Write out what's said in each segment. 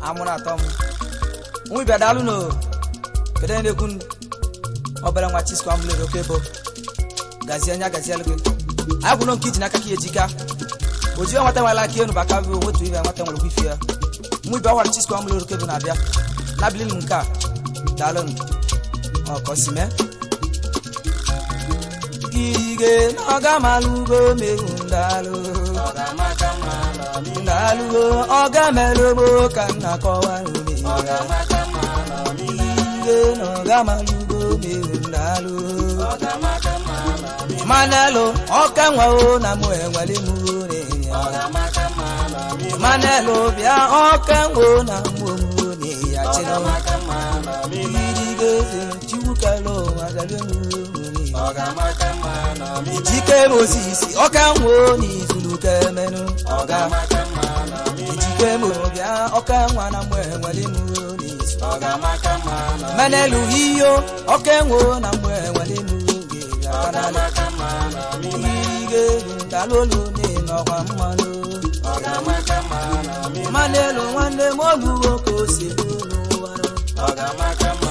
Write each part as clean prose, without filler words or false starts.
Amụrụ atọ m nwa ibia daalụ no. Kedu onye na-ekwu? Obere nwa Chisco amụlere oke ebo gazie anya gazielu gị. Anyị kwụrụ nke iji n'aka ka ejika ojiwe nwata nwere aka enu baka bụ wetu ibe nwata nwere ife ya. Nwa ibe ọwara Chisco amụlere oke bụ na-abịa nabilin nke a. Daalụ ọ ka o si mee. Gige na ọga malụgo mewu ndalụ ndalụgo ọga melụgbo ka nna kọwara ome. Gige na ọga malụgo mewu ndalụ manelụ ọka nwawo na mụ enwere mụ. Manelụ bịa ọka nwo na mụ omuo ya chịrị irigeze chiwukelu agalemu. Ijike Moses ọka nwo n'izulu kemenu ọga ijike mo bịa ọka nwa na mụ enwere mụ n'izu manelu iyo ọka nwo na mụ enwere mụ. Irige dalolu n'ọkwa mmanụ manelu nwanne m oluwo ka o si n'ụwa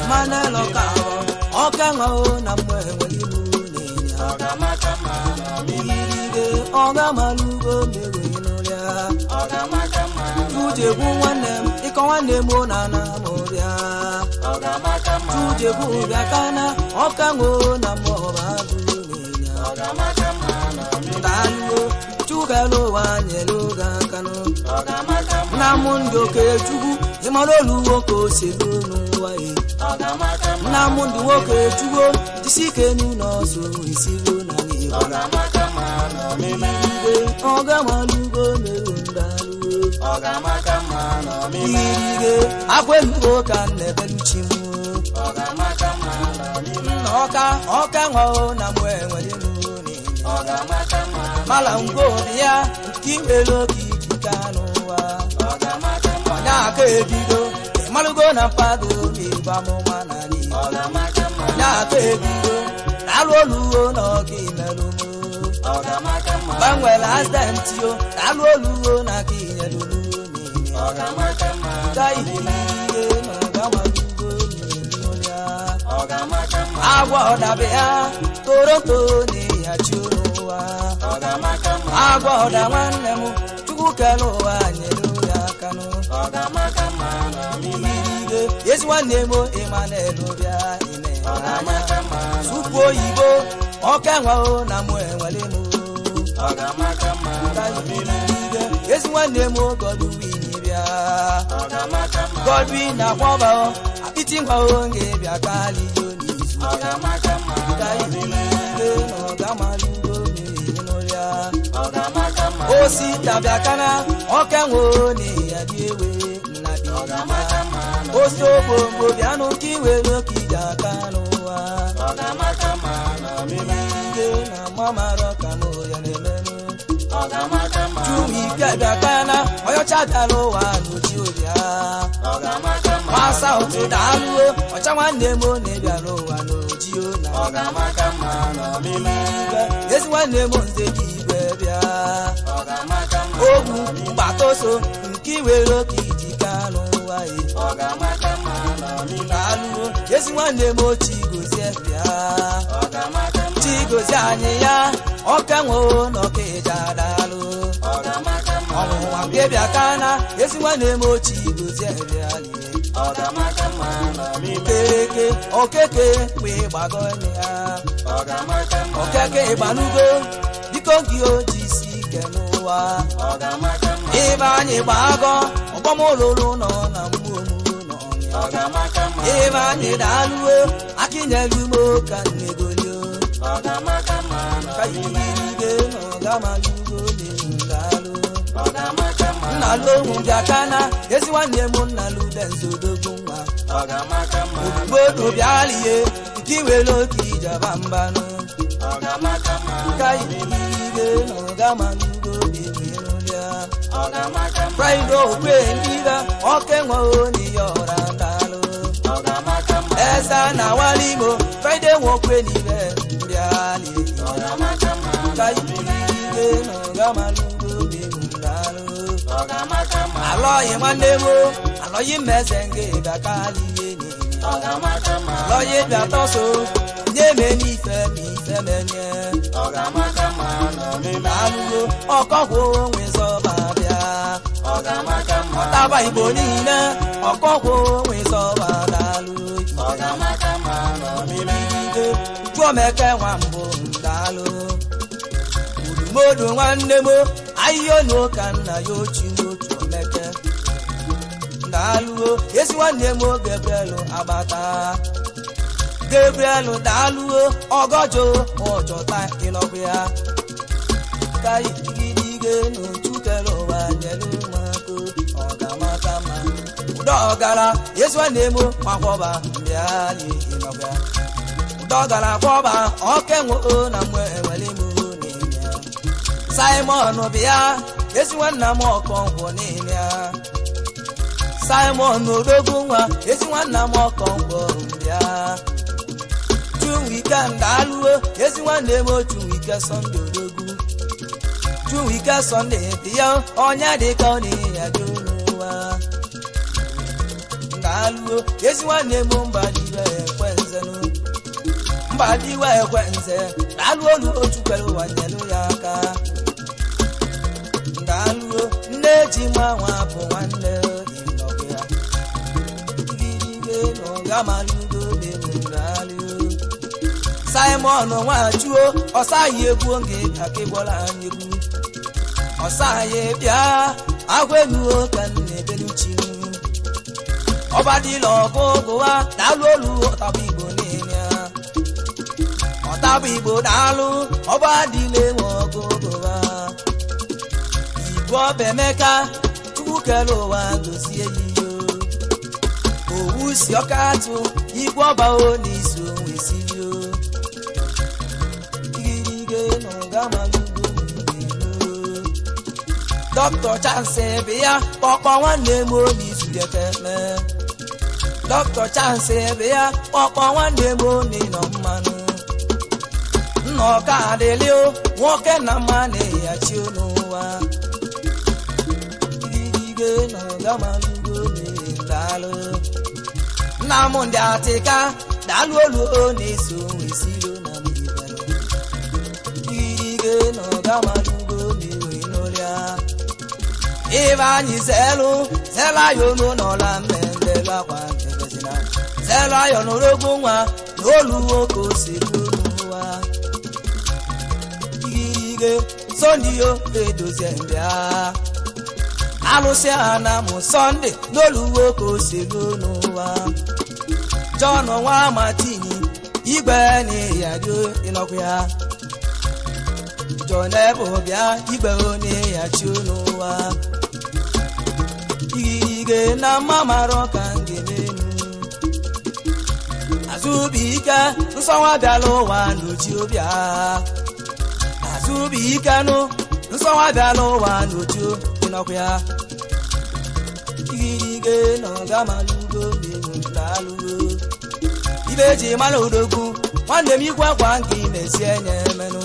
manelu ka ọka nwa na mụ enwere mụ. Irige ọga malugo mewe n'ụlịa tujegwu nwanne m ịkọ nwanne m na na m bịa tujegwu bịa kana ọka nwo na m ọba agụ. Ndaluo chukelu ụwa nyelu ga akanụ nna m ndị oke chukwu ịmara oluwo ka o si elu n'ụwa ye. Nna m ndị nwoke chukwu jisi ike n'ụlọ ọsọ isigo na n'ịgbara igwe ọga malugo meru ndaluo irige akwa elugo ka nna-ebeluchi m nna ọka ọka nwa na mụ enwere m. Mala ngwo ya nke iwere oke ijika n'ụwa onye aka ebido ịmalụgo na mpago igba amụma na n'Igbo onye aka ebido na-alụ oluwo na ọka imelụ gbanwere azidenti o na-alụ oluwo na aka inyelu ihe na ọgamalugo. Agwa ọdabe ya Toronto na-eyachi n'ụwa agwa ọda nwanne m chukwu kere ụwa nyere ya akanụ irige ezi nwanne m Emmanuel bịa ine anya supu oyibo ọka nwa na mụ enwere m. Ezi nwanne m Godwin bịa Godwin akwọba apịtị nwa oge bịa kalijo n'izu ka irige na ọgamalugo n'ụlịa osi tabịa kana ọka nwo na ya dị ewe nna dị osi ogbogbo bịanụ ka iwere oke ije aka n'ụwa ige na mamara ka mụ ya na-emenụ chumike bịa kana onye bịara ụwa n'ochi obịa nwasa otu daalụo ọcha nwanne m na ịbịara ụwa n'oji na ezi nwanne m nze gị igwe bịa ogwu mgbatoso nke iwere oke iji ka n'ụwa ye daalụo ezi nwanne m Chigozie bịa Chigozie anyị ya ọka nwo na ọka ịja daalụ ọnwụnwa nke bịa kana ezi nwanne m Chigozie bịa lie okeke okeke mgbe ịgbago ya okeke ịgbanugo biko gị o jisi ike n'ụwa ibe anyị gbagọ ọgbọmolulu nọ na mmụọ nọ ibe anyị daalụo akinyelu ka nnegolio ka irige na ọgamalugo daalụ nna lohu bịa kana ezi nwanne m nna ludenzodogwu nwa obodo bịalie nke iwere oke ijaba mbanụ ka irige na ọgamalugo bịa Friday okwe ndiga oke nwa oniyo ọra ndalụ eza na walimo Friday nwokwe n'ibe bịalie ka irige na ọgamalugo bịa ndalụ. Alọghị nwanne m alọghị mmeze nga bịakalihe n'ime alọghị bịa tọso nye me n'ife ma ife menye alụgo ọkọgwụ onwe zọba bịa ọtaba igbo niile ọkọgwụ onwe zọba daalụ Chuomeke nwa mbụ daalụ udumodu nwanne m ahịhịa onu ka nna ya ochi n'otu omeke daalụo ezi nwanne m Gabriel agbata Gabriel daalụo ọgọjọ ọjọta ịnọkwu ya ka igidige n'otu kere ụwa nyere ụmụaka ọgamaka ma ụdọgara ezi nwanne m makwọba mbịali ịnọkwu ya ụdọgara kwọba okenwo na mgbe enwere m n'ime ya Simon bịa ezi nwanna m ọkọnkwọ n'ime ya Simon odogwu nwa ezi nwanna m ọkọnkwọ bịa Chinwike ndalụo ezi nwanne m Chinwike Sunday odogwu Chinwike Sunday bịa ọnya dịka ọ na-ya dị n'ụwa ndalụo ezi nwanne m mbadiwe ekwenzenụ mbadiwe ekwenze daalụ olu otukwere ụwa nyelu ya aka ndalụo nne ji nwa bụ nwanne ịnọgụ ya igirige n'ọgamalugo bemndalụ Simon nwachuo ọsaghị egwu oge ka ịgwọla anyị egwu ọsaghị bịa agwenuo ka nna ebeluchi ọbadila ọgụ gụwa daalụ olu ọtabụ igbo niile ya ọtabụ igbo daalụ ọbadila enwe ọgụ gụwa igwe ọba emeka chukwu kere ụwa gozie ya iyo owu si ọka atụ igwe ọba o n'izu wesirio igirige Dr. Chance bịa kpọkpọ nwanne m on'izuliekeme Dr. Chance bịa kpọkpọ nwanne m on'ịnọ mmanụ nna ọka adịlị nwoke na mma na-eyachi n'ụwa igirige na ọgamalugo daalụ nna m ndị atịka daalụ olu na-eso wesiro na mbibelụ igirige na ọgamalugo mewe n'ụlịa ibe anyị zelu zelu ayọ n'ụlọla mmendelu akwa ebezina zelu ayọ n'orogwu nwa na olu nwoke ose n'ụwa igirige Sunday o edozie mbịa alụsị ha na mụ Sunday n'olu nwoke ose n'ụwa John nwa Martini igwe na ya dị ịnọkwu ya John ebe bịa igwe onye ya chi n'ụwa igirige na mma mara ka m ga-emenu Azụbụike nsọnwa bịala ụwa n'ochi ụbịa Azụbụike nụ nsọnwa bịala ụwa n'ochi ịnọkwu ya igirige na ọgamalugo menu na-alụgo ibe eji mara odogwu nwanne m ikwe akwa nke imesi enye emenụ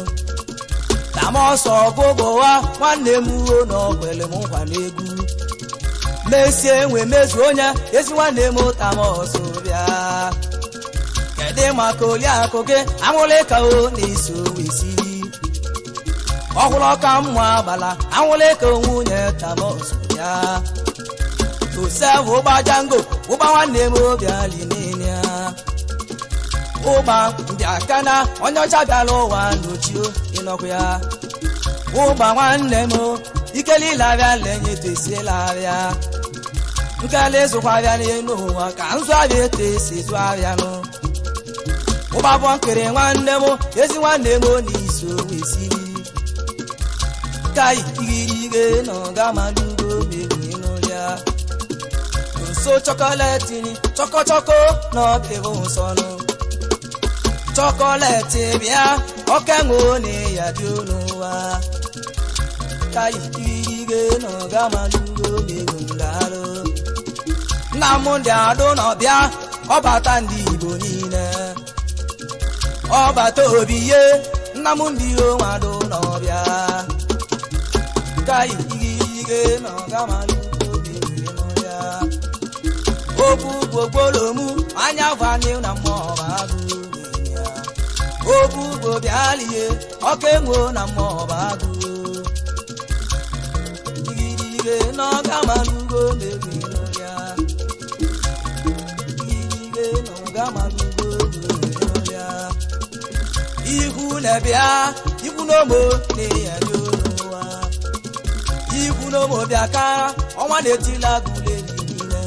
tamọsọ ọgụgụwa nwanne m uo na ọkwele m nkwa n'egwu mesie nwe mezuo onye ezi nwanne m tamọsọ bịa kedu maka oliakụ gị anwụlị ka o na-eso wesiri ọhụrụ ọka mma agbala anwụlị ka nwunye tamọsọ bịa Josef ụgba jango ụgba nwanne m obiali niile ya ụgba ndị aka na onye ọcha bịara ụwa n'ochio ịnọkwu ya ụgba nwanne m ikelile abịa lenye tesiela abịa nkele ịzụkwa abịa n'elu ụwa ka nzụ abịa etu esi zụ abịa nụ ụgba bụ nkiri nwanne m ezi nwanne m n'iso wesiri ka igirige na ọgamalugo mebi n'ụlọ nso chọkọletị chọkọchọkọ na ọbịbụ nsọnụ chọkọletị bịa okenwe na ya dị n'ụwa ka igirige na ọgamalugo mebi ndalụ nna m ndị adụ na ọbịa ọbata ndị Igbo niile ọbata obi ye nna m ndị onwe adụ na ọbịa ka igirige Na ọgamalugo na-ewere n'ọrịa okwu gbogbolomu anya vani na mmụọ bụ agụ ya okwu gbo bịalie ọka enwo na mmụọ bụ agụ igirige na ọgamalugo na-ewere n'ọrịa igirige na ọgamalugo na-ewere n'ọrịa ihu na-ebịa ikwu n'ogbo na-eya n'ụwa ikwu n'ogbo bịa ka ọnwa na-etila gụle niile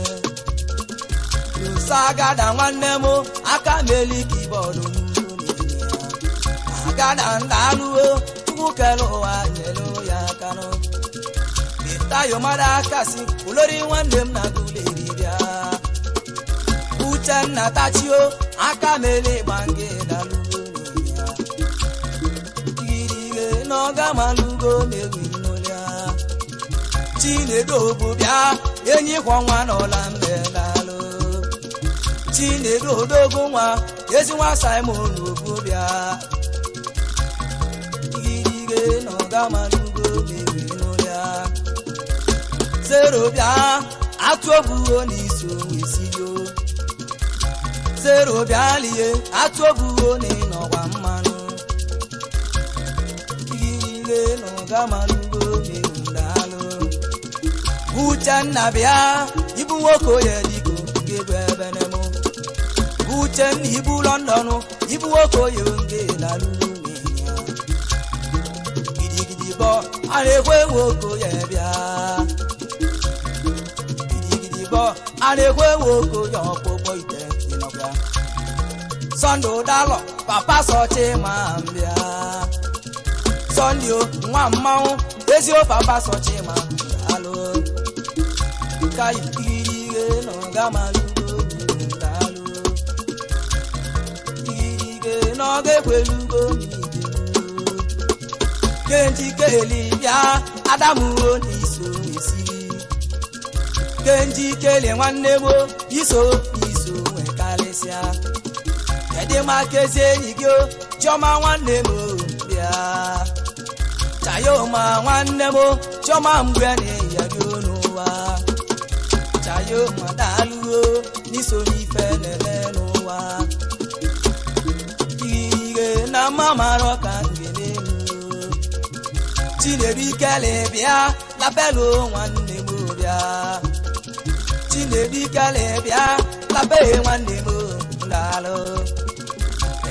sagada nwanne m aka meli kibọọdụ agada ndalụo chukwu kere ụwa nyelu ya akanụ tayo mara akasi olori nwanne m na gụleri bịa uchenna tachio aka meli gbange dalụo igirige n'ọgamalugo na-egwu n'ụlọ chinedu bụ bịa enyi kwọ nwa n'ụla mbe dalụ chinedu odogo nwa ezi nwa simon obu bịa igirige n'ọgamalugo na-egwu n'ụlọ zero bịa atụ obuo n'iso esiyo zero bịa lie atụ obuo na ịnọkwa mmanụ igirige n'ọgamalugo na-egwu dalụ uchenna bịa ibu nwoke onye dịka nke bụ ebe nemo uchenna ibu lọndọnụ ibu nwoke onye nke lalụ gidigidi bọ a na-ekwe nwoke onye bịa gidigidi bọ a na-ekwe nwoke onye ọkpụkpọ ite ịnọbịa sọnde ụdalọ papa sọchi ma mbịa sọnde o nwa mmanwụ ezi o papa sọchi ma alụ ka igirige na ọgamalugo dalụ igirige na ọga ekwelugo n'ije kenji keli bịa adamuo n'iso esiri kenji keli nwanne m iso iso nwekarịsịa kedụ maka ezi enyi gị o chiọma nwanne m bịa chayoma nwanne m chiọma mgbe na-eya gị n'ụwa chayoma daalụo n'iso n'ife na-eme n'ụwa igirige na mma mara ọka nge n'elu chinerikele bịa lapelu nwanne m bịa chinerikele bịa lape nwanne m daalụ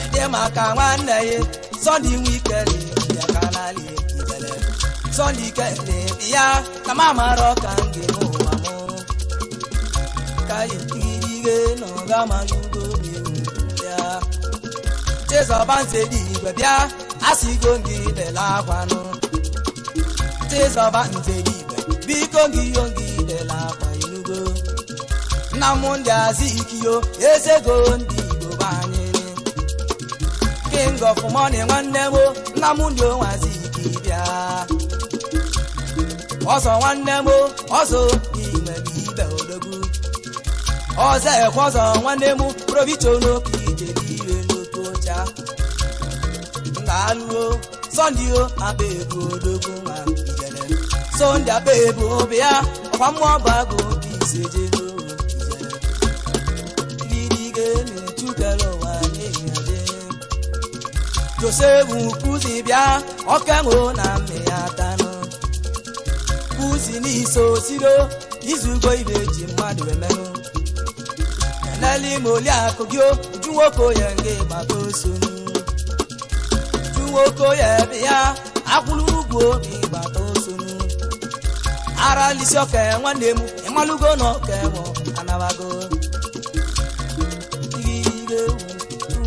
ede maka nwanne ya sọnde nwikele bịa kanali ijele sọnde kele bịa na mama ọka nge n'ụwa m ka igirige na ọgamalugo bịa chezọba nze dị igwe bịa asịgo gị bela akwanụ chezọba nze dị igwe biko gị yo gị bela akwa inugo nna m ndị azikiyo ezego ndị igbo be anyị king of money nwanne m nna m ndị onwe aziki bịa ọzọ nwanne m ọzọ inwere ibe odogwu ọzọ ekwe ọzọ nwanne m provicho n'oke ijeri ire n'otu ọcha ndalụo sọnde o akpa ebu odogwu nwa ijele sọnde akpa ebu bịa ọkwa mmụọ bụ agụ ka isi ejego ijele igirige na-echukere ụwa na-enyade josef nkuzi bịa ọkenwo na mme ya tanụ kuzi n'iso siro izugo ibe ji mmadụ emenụ kenele ime oliakụ gị uju nwoke onye nga ịgbata osonu uju nwoke onye ebe ya akwụrụ ugwu obi ịgbata osonu ara lisi ọka nwanne m ịmalụgo na ọka enwe anabago igirige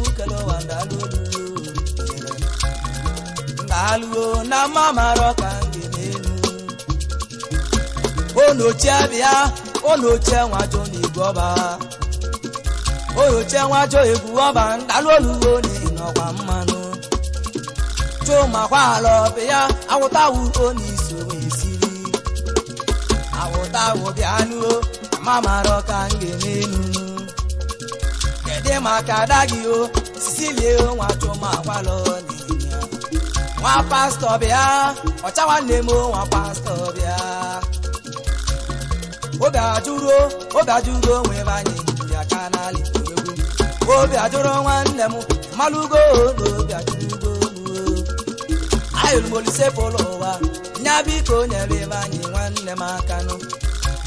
ukelewa ndalụo na mma mara ọka nge n'elu onochie bịa onochie nwajo na igwe ọba onochie nwajo egwu ọba ndalụ olugo na ịnọkwa mmanụ chụmakwa ala ọbịa awụtawu on'iso esiri awụtawu bịanụo ama mara ọka nge n'elu kedu maka ada gị o sisilie nwa chụmakwalọ n'ịnya nwa pastọ bịa ọcha nwanne m nwa pastọ bịa. Obi ajụrụ obi ajụrụ onwe ebe anyị bịa ka n'ala egwu. Obi ajụrụ nwanne m malụgo n'obi ajụgo ayụlụmolise pụlụ ụwa nya biko nyere ebe anyị nwanne m aka nụ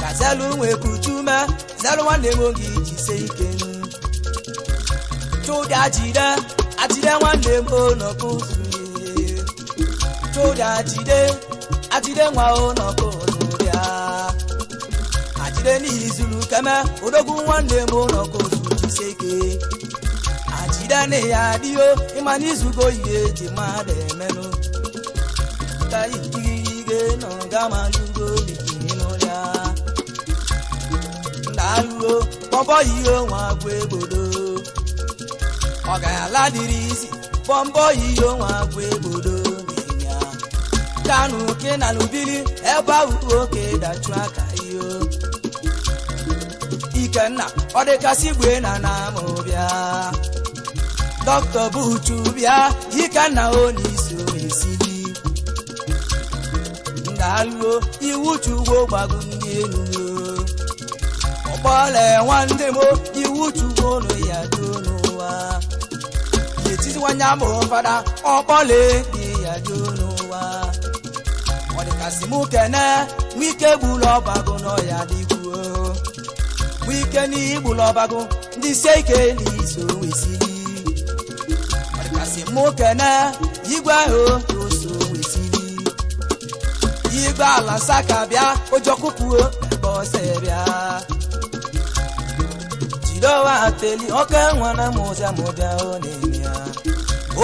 ka zelu nwekuchume zelu nwanne m oge iji sie ike nụ chụdị ajide ajide nwanne m onọkụ chụdị ajide ajide nwa onọkụ bịa ajide n'izulu keme odogwu nwanne m onọkụ jisie ike ajide na ya adịo ịma n'izugo ihe eji mmadụ emenụ ka ikirige nọgamalugo n'ụlọ ndalụo bọmbọ ihe onwe agwụ egbodo ọ ga-ala dịrị isi bọmbọ ihe onwe agwụ egbodo n'ịnya kanu ke na lubili ebe ahụ oke dachu aka iyo ikenna ọ dịkasị igwe na namụbịa dọkịta buchu bịa ikenna onyeisi esili ndalụo iwu chugbo gbago ndị elu ọkpọle nwanne m iwu chugbo nụ ya duo n'ụwa etiziwanye ama ụfada ọkpọle dị ya duo n'ụwa ọ dịkasị m kene nwike gburu ọbago n'ọya dịkwuo nwike n'igbulu ọbago ndị sie ike n'iso wesili ọ dịkasị m kene igwe ahụ oso wesili igwe ala nsaka bịa ụjọkụpụo ebe ọsọ bịa jidowa ateli oke nwana mụzia mụbịa ọ na-eme ya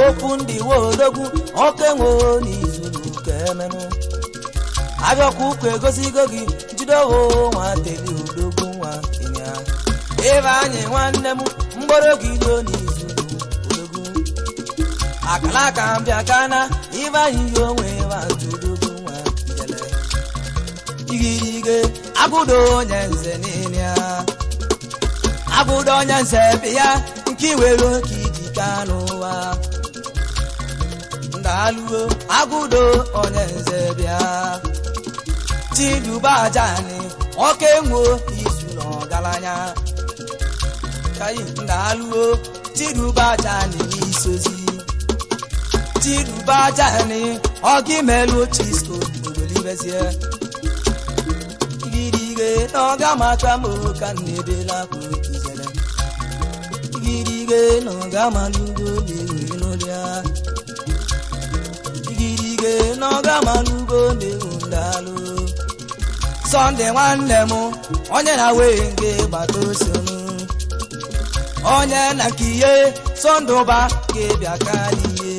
okwu ndị wodogwu oke nwe n'izuru ka emenụ abịakwa ụkwụ egosigo gị jidowo nwa teli odogwu nwa ịnya ebe anyị nwanne m mgbọrọ gị do n'izuru odogwu akala aka mbịa kana ibe anyị yi onwe wa odogwu nwa ijele igirige agụdo onye nze niile ya agụdo onye nze bịa nke iwere oke iji ka n'ụwa ndalụo agụdo onye nze bịa chiduba ajani oke nwo izu na ọgaranya kai ndalụo chiduba ajani n'isozi chiduba ajani ọga imelụ chisko ogolibezie igirige n'ọga maka m ka nnebela kwụ ijele igirige n'ọga malugo na-ewe n'ụlịa igirige n'ọga malugo na-ewu ndalụ sọnde nwanne m onye na-we nke gbata osonu onye na nke ihe sọnde ụba ga-ebịa ka ihe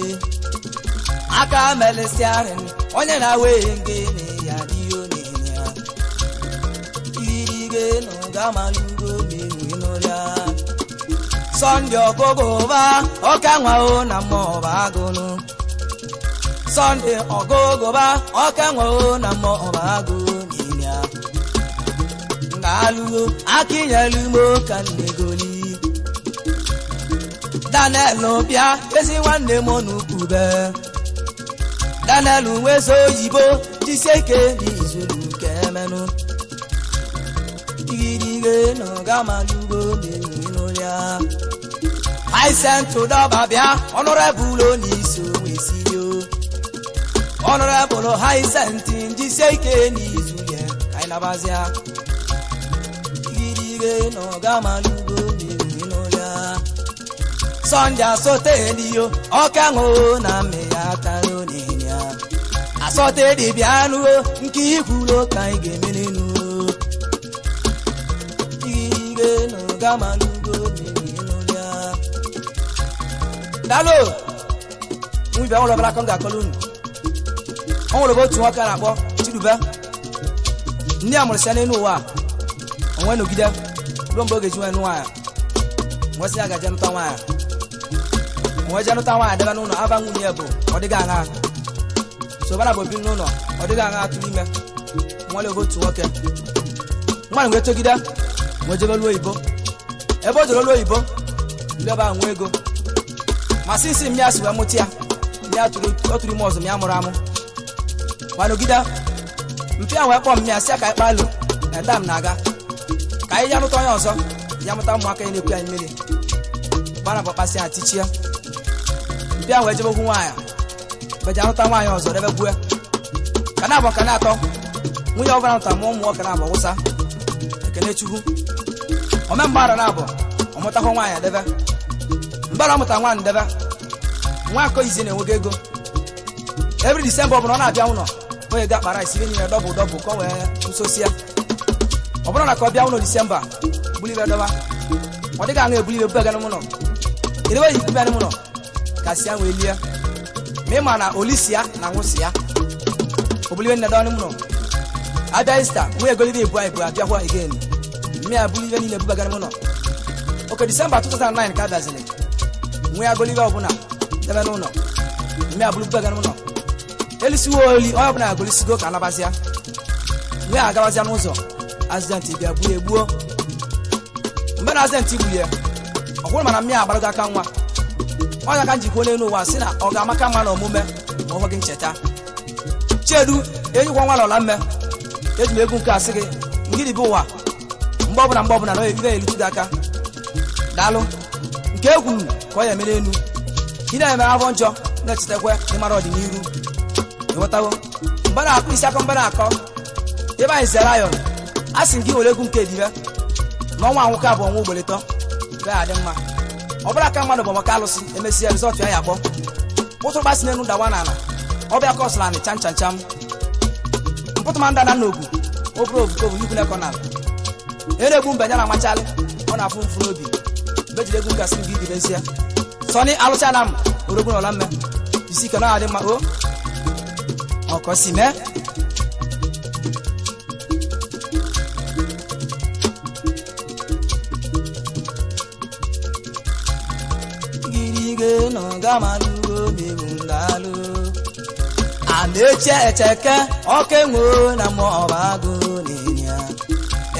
aka melesiarị onye na-we nke na ya adịghị na ya igirige n'ọga malugo na-ewe n'ụlịa sọnde ọgụgụ ụba ọka nwa o na mmụọ agụnụ sọnde ọgụgụba ọka nwa o na mmụọ agụ n'ime ya ndalụo akinyelu m ka nnegoli daniel bịa ezi nwanne m n'ukwube daniel nwezo oyibo jisie ike n'izulu ka emenụ igirige n'ọgamalugo na-enwe aisentụ dọba bịa ọnụrebụl onyeisi wesirio ọnụrebụl haisentị njisie ike n'izu ya ka anyị nabazia igirige n'ọgamalugo na-enwe n'ụlọ sọnde asọteliyo ọka ṅụ na mmị ya taro n'ịnya asọteli bịanụo nke ikwuru ka anyị ga-eme n'enu igirige n'ọgamalugo na-enwe n'ụlọ dalo nwibe nwere ọbụla akọ m ga-akọlụ unu o nwere otu nwoke a na-akpọ Chidube ndị a mụrụ site n'elu ụwa a onwe nọgide ruo mgbe oge ji nwee nwaanyị nwesị ya gaje nụta nwaanyị onwe je nụta nwaanyị debe n'ụlọ aba nwunye bụ ọ dịghị aṅa sobara bụ obi n'ụlọ ọ dịghị aṅa atụrụ ime nwere oge otu nwoke nwaanyị wee togide wee jebe luo oyibo ebe o jere luo oyibo ndị ebe ahụ nwee ego ma sisi m ya si wee mụta ya ya ọ tụrụ ime ọzọ m ya mụrụ amụ ma nọgide mpịa wee kpọọ m ya si ya ka anyị kpalụ na Tam na-aga ka anyị ya nụta onye ọzọ ya mụta ụmụaka ya na-ekwu anyị mmiri gbara bụ kpasị ya tichie mbịa wee jebe okwu nwaanyị beja nụta nwaanyị ọzọ debe gbue ka na-abụ ka na-atọ nwunye ọbụla nụta ma ụmụ nwoke na-abụ wụsa ekene chukwu ome mgbara na-abụ ọmụtakwa nwaanyị debe mgbara ọ mụta nwaanyị debe nwa akọ izie na-enwego ego every December ọ bụla ọ na-abịa ụlọ onye ga akpara isi niile dọbụ dọbụ ka ọ wee nsosia ọ bụrụ na ka ọ bịa ụlọ Disemba buli ibe dọba ọ dịghị aṅụ ebuli ibe buga n'ụlọ edebe yi bịa n'ụlọ ka si ya wee lie ma ị ma na olisi ya na nwụsị ya obulibe nne dọ n'ụlọ abịa Ista nwee egolibe ebu anyị bụ abịakwa again mme ya buli ibe niile buga n'ụlọ oke Disemba 2009 ka abịaziri nwee agolibe ọbụla debe n'ụlọ mme ya bulu buga n'ụlọ elisiwo oli onye ọbụla agolisigo ka anabazịa nwee agabazịa n'ụzọ azidentị bịa gbuo egbuo mgbe na azidentị gbulie ọ kwụrụ mana mmịa agbarago aka nwa ọnya ka njikwa onye n'ụwa sị na ọ ga-amaka mma na omume ma ọ gị ncheta Chiedu enyikwa nwa lọla mme eji m egwu nke asị gị ngịrị bụ ụwa mgbe ọbụla na ibe elutu gị aka daalụ nke e kwuru ka ọ ya eme n'elu ị na-eme afọ njọ na-echetakwa ịmara ọdịnihu ịghọtago mgbe na-akụ isi akọ mgbe na-akọ ebe anyị zere ayọn a sị gị were egwu nke edibe na ọnwa anwụka bụ ọnwa ugboletọ be adị mma ọ bụla aka mmadụ bụ maka alụsị emesịa rizọtụ ya ya akpọ ụtụrụkpa si n'elu dawa n'ala ọbịa kọsụla anị cham cham cham mpụtụma ndada n'ogu obere ovukovu ikwu nekọ n'ala e na-egbu mbe ya na amachalị ọ na-afụ mfu n'obi mgbe jiri egwu nke asị gị dibezie sọni alụcha na m orogwu na ọla mme isi ike na adị mma o ọkọ si mee gịrịgị nọ gamalugo mewu ndalụ amaechi echeke ọka enwo na mọbagụ n'ịnya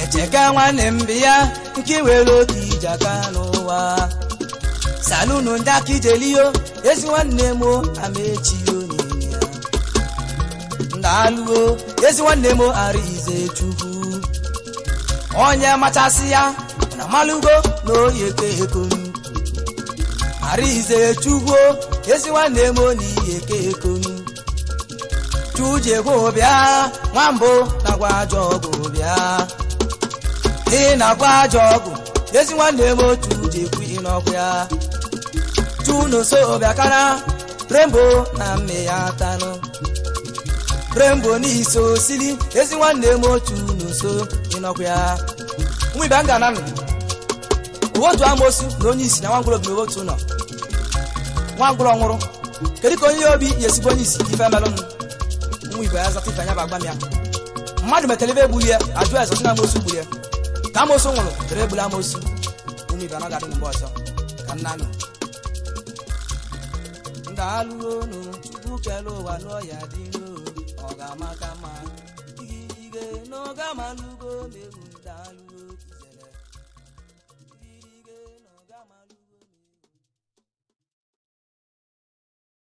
echeke nwanne m bi ya nke were otu ije aka n'ụwa salunu ndị aka ijeliyo ezi nwanne m amaechi onyinye ndalụo ezi nwanne m arize chukwu onye machasị ya na malụgo na oyi eke ekonu arize chukwu ezi nwanne m n'iyi eke ekonu chujekwu bịa nwambụ nakwa ajọ ọgwụ bịa ị na-akwa ajọ ọgwụ ezi nwanne m otu jekwu ịnọkwa ya chunoso bịakara rembo na mme ya tanụ rembo n'iso osili ezi nwanne m otu n'uso ịnọkwa ya nwa ibe nga nanụ otu amosu na onye isi na nwangwụrụ bi otu ụlọ nwangwụrụ nwụrụ kedu ka onye obi ya esigbo onye isi ife melụnụ nwa ibe ya zata ife anya bụ agba m ya mmadụ metere ebe egbuli ya ajụ ya zọsị na amosu gburu ya ka amosu nwụrụ dere egbula amosu ụmụ ibe anaghị adị mgbe ọzọ ka nna nụ ndalụonu chukwu kere ụwa n'ọya dịro ọ ga-amaka mma igige n'oge amalugo megbu.